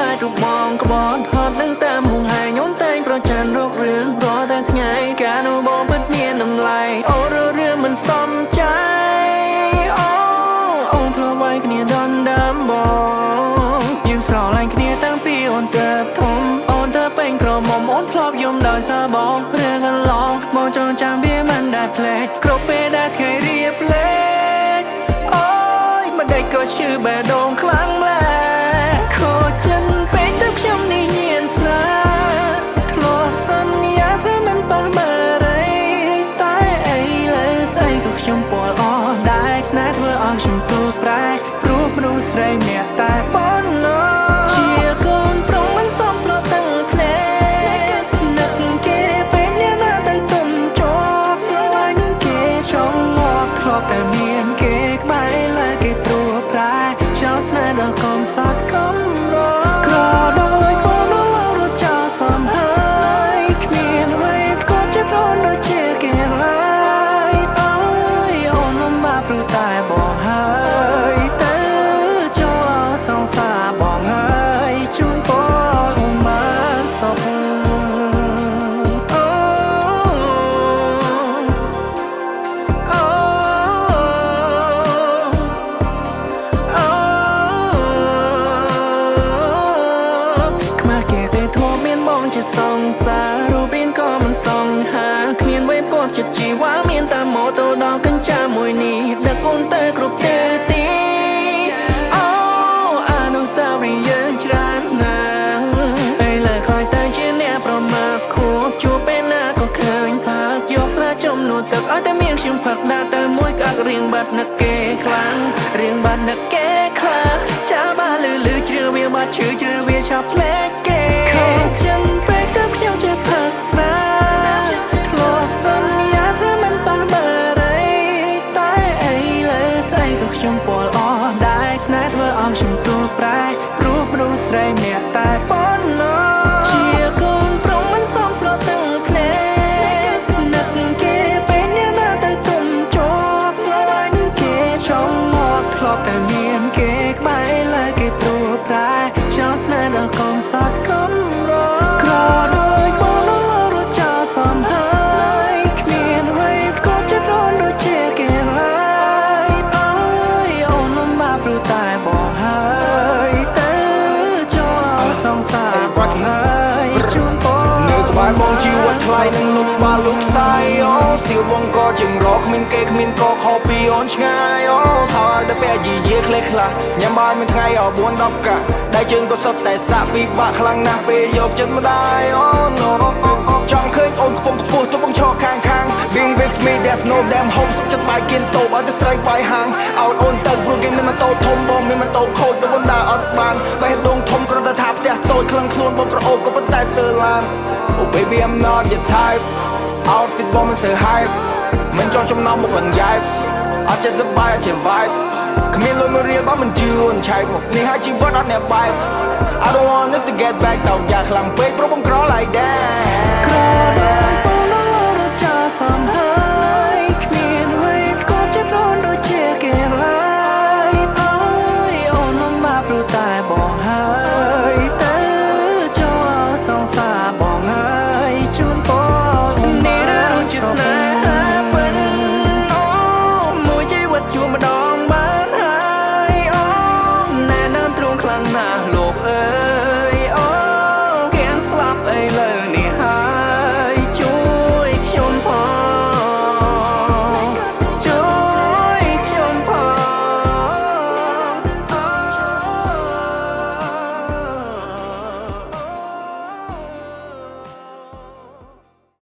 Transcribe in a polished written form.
ខ្លាចរូបបងក្បត់ហត់នឹងតាមហួងហែងអូនតែងប្រច័នរករឿងរាល់តែថ្ងៃកាលនោះបងពិតមានតម្លៃអូនរឿងមិនសមใจអូអូនធ្លាប់វាយគ្នាដណ្ដើមបងយើងស្រឡាញ់គ្នាតាំងពីអូនទៅធំអូនទៅពេញក្រមុំអូនធ្លាប់យំដោយសារបងរឿងកន្លងបងចងចាំវាមិនដែលភ្លេចគ្រប់ពេលដែលថ្ងៃរៀបលេចអូយមិនដេចក៏ឈឺបេះដូងខ្លាំងម្ល៉េះខូចចិនពេកទៅខ្ញុំនេះញៀនស្រាធ្លាប់សន្យាថាមិនប៉ះបារីតែអីលើស្អីក៏ខ្ញុំពាល់អស់ដែរស្នេហ៍ធ្វើឲ្យខ្ញុំទូប្រែព្រោះមនុស្សស្រីម្នាក់តែប៉ុណ្ណោះជាកូនប្រុសមិនសមស្រទាំងភ្នែកនឹកគេពេលអ្នកណាទៅទុំជាប់ស្រឡាញ់គេចង់ងាប់ធ្លាប់តែមានគេក្បែរលើគេព្រួប្រែចោលស្នេហ៍ដល់កំសត់កំរក្រដោយបងនោះរត់ចោលសំហើយគ្មានអ្វីក៏ចិត្តអូនដូចជាគេឡើយអើយអូនលំបាកព្រោះតែបងហើយទៅចូលសង្សារបងហើយជូនពរអូនបានសុខអូអូអូខ្មាស់គេទេធ្លាប់មានបងជាសង្សាររូបរាងក៏មិនសង្ហាគ្មានវេផ្គប់ចិត្តជីវ៉ាមានតែម៉ូតូដល់កញ្ចាមួយនេះដឹកអូនទៅគ្រប់ទិសទីអូអនុស្សាវរីយ៍យើងច្រើនណាស់ឥឡូវខ្លាចទៅជាអ្នកប្រមាថខួបជួបពេលណាក៏ឃើញផាកយកស្រាចំនួនទឹកឲ្យតែមានខ្ញុំផឹកដាក់ទៅមួយក្អាក់រៀងបាត់នឹកគេខ្លាំងរៀងបាត់នឹកគេខ្លាំងចាបាលឺលឺជ្រឿវាបាត់ឈឺជ្រឿវាឆាប់ភ្លេចគេខូចចិនពេកទៅខ្ញុំចេះផឹកស្រាធ្លាប់សន្យាថាមិនប៉ះបារីតែអីលើស្អីក៏ខ្ញុំពាល់អស់ដែរស្នេហ៍ធ្វើឲ្យខ្ញុំទូប្រែព្រោះមនុស្សស្រីម្នាក់តែប៉ុណ្ណោះជាកូនប្រុសមិនសមស្រទាំងភ្នែកនឹកគេពេលអ្នកណាទៅទុំជាប់ស្រឡាញ់គេចង់មកធ្លាប់តែមានគេក្បែរលើគេព្រួប្រែចោលស្នេហ៍ដល់កំសត់កំរក្រដោយបងនោះរត់ចោលសំហើយគ្មានអ្វីក៏ចិត្តអូនដូចជាគេឡើយអើយអូនលំបាកព្រោះតែបងហើយទៅចូលសង្សារបងហើយជូនពរ នៅក្បែរបងជីវិតថ្លៃនឹងលំបាកលោកខ្សែអូស្ទៀវបងក៏ជាងរកគ្មានគេគ្មានកខពីអូនឆ្ងាយអូខោឲ្យតែពាក់យីយាខ្លេខ្លះញ៉ាំបាយមួយថ្ងៃអ4 10កាក់ដៃជើងក៏សុទ្ធតែសាក់ពិបាកខ្លាំងណាស់ពេលយកចិត្តម្ដាយអូ no ចង់ឃើញអូនខ្ពង់ខ្ពស់ទោះបងឈរខាងខាង Being with me, there's no damn hope សុខចិត្តបាយគៀនតូបឲ្យតែស្រីបាយហាងឲ្យអូនទៅព្រោះគេមានម៉ូតូធំបងមានម៉ូតូខូចទៅបណ្ដាអត់បានបេះដូងធំគ្រាន់តែថាផ្ទះតូចក្លឹងខ្លួនបងក្រអូបក៏ប៉ុន្តែស្ទើរឡាន Oh baby, I'm not your type. Outfit បងមិនសូវ hype មិនចង់ចំណោមមុខឡើងយ៉ែបអត់ចេះសប្បាយអត់ចេះ vibe គ្មានលុយមួយរៀលបងមិនជឿអូនឆែកមកនេះហើយជីវិតអត់អ្នកបែប I don't want us to get back តោកយ៉ាខ្លាំងពេកព្រោះបងក្រ like that. ក្រដោយបងនោះរត់ចោលសំហើយគ្មានអ្វីក៏ចិត្តអូនដូចជាគេឡើយអើយអូនលំបាកព្រោះតែបងហើយទៅចូលសង្សារបងហើយជូនពរនេះរឿងជាស្នេហាពិនអូមួយជីវិតជួបម្ដងបានហើយអូណែនាំទ្រូងខ្លាំងណាស់លោកអើយអូគៀងស្លាប់អីលើ